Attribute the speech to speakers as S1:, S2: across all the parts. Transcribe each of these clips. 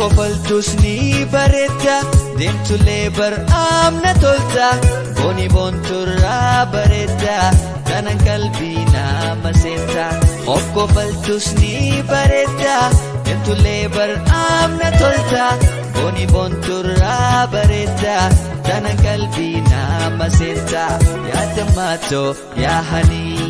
S1: Hokkofaltus ni bareedda deemtullee bar'aamna tolta booni boonturraa bareedda tanan qalbii nama seenta. Hokkofaltus ni bareedda deemtullee bar'aamna tolta booni boonturraa bareedda tanan qalbii nama seenta. Yaada maatoo yaa hanii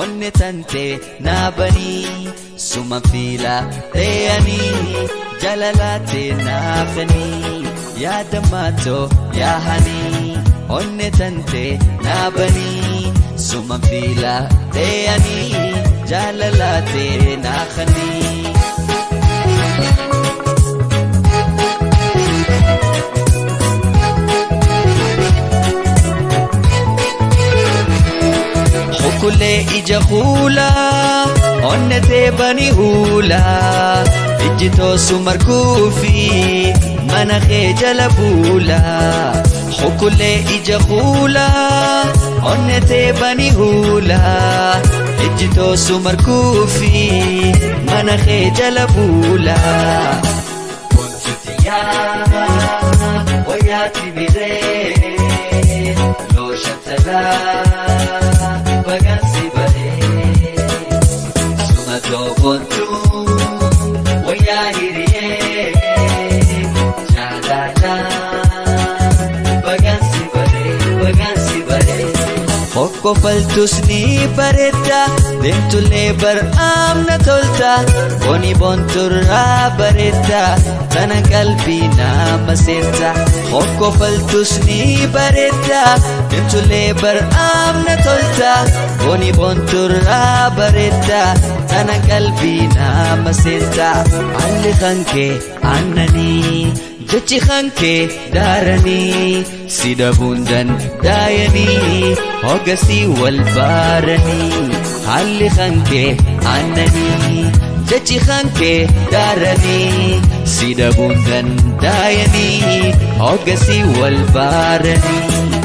S1: onne tante naabanii suma fiila dheeyanii jalalaate naafanii. Yaada maatoo yaa hanii onne tante naabanii suma fiila dheeyanii jalalaate naafanii. Hukulee ija kuulaa onne teebani huulaa ijji toosu markuufi mana kee jala buulaa. Hukulee ija kuulaa onne teebani huulaa ijji toosu markuufi mana kee jala buulaa. Boontuutiyaa wayyaati biree looshantalaa bagansi baree suma toobontu wayyaa hiriyee jaalalaa bagansi baree bagansi baree. Hokkofaltus ni bareedda deemtullee bar'aamna tolta booni boonturraa bareedda tana qalbii nama seenta. Hokkofaltus ni bareedda deemtullee bar'aamna tolta booni boonturraa bareedda tana qalbii nama seenta. Haalli kan kee aannanii jechi kan kee daaranii si dhabuun dandaayanii hogasii wal baaranii. Haalli kan kee aannanii jechi kan kee daaranii si dhabuun dandaayanii hogasii wal baaranii.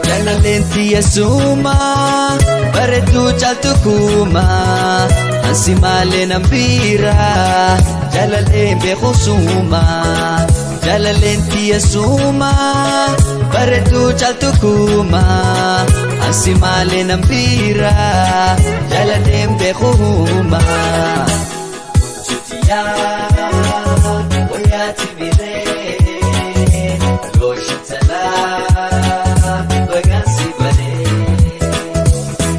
S1: Jaalalleenti yesuuma bareedduu caaltu kuuma ansi maalee nan biira jaalalleen beeku suuma. Jaalalleenti yesuuma bareedduu caaltu kuuma ansi maalee nan biira jaalalleen beeku huuma. Boontuutiyaa wayyaati biree looshantalaa bagansi baree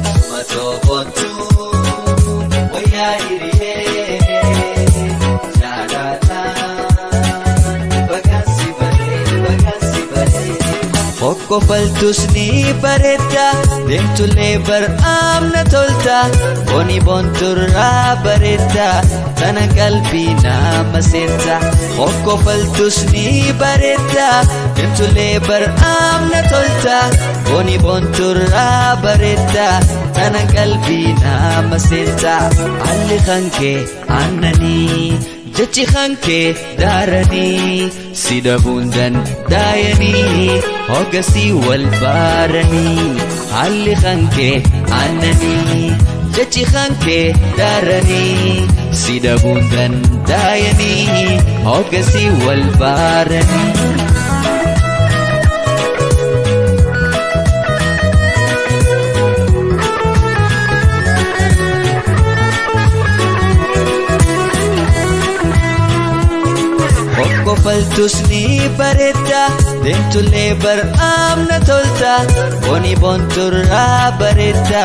S1: suma toobontu wayyaa hiriyee jaalalaa bagansi baree bagansi baree. Hokkofaltus ni bareedda deemtullee bar'aamna tolta booni boonturraa bareedda tana qalbii nama seenta. Hokkofaltus ni bareedda deemtullee bar'aamna tolta booni boonturraa bareedda tana qalbii nama seenta. Haalli kan kee aannanii jechi kan kee daaranii si dhabuun dandaayanii hogasii wal baaranii. Haalli kan kee aannanii jechi kan kee daaranii si dhabuun dandaayanii hogasii wal baaranii. Hokkofaltus ni bareedda deemtullee bar'aamna tolta booni boonturraa bareedda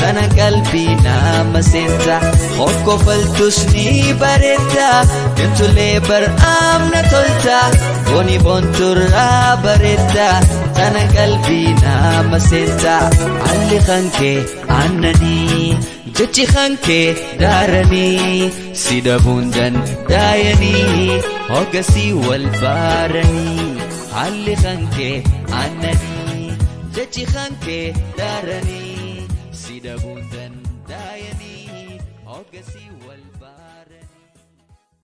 S1: tana qalbii nama seenta. Hokkofaltus ni bareedda deemtullee bar'aamna tolta booni boonturraa bareedda tana qalbii nama seenta. Haalli kan kee aannanii jechi kan kee daaranii si dhabuun dandaayanii hogasii wal baaranii. Haalli kan kee aannanii jechi kan kee daaranii si dhabuun dandaayanii hogasii wal baaranii.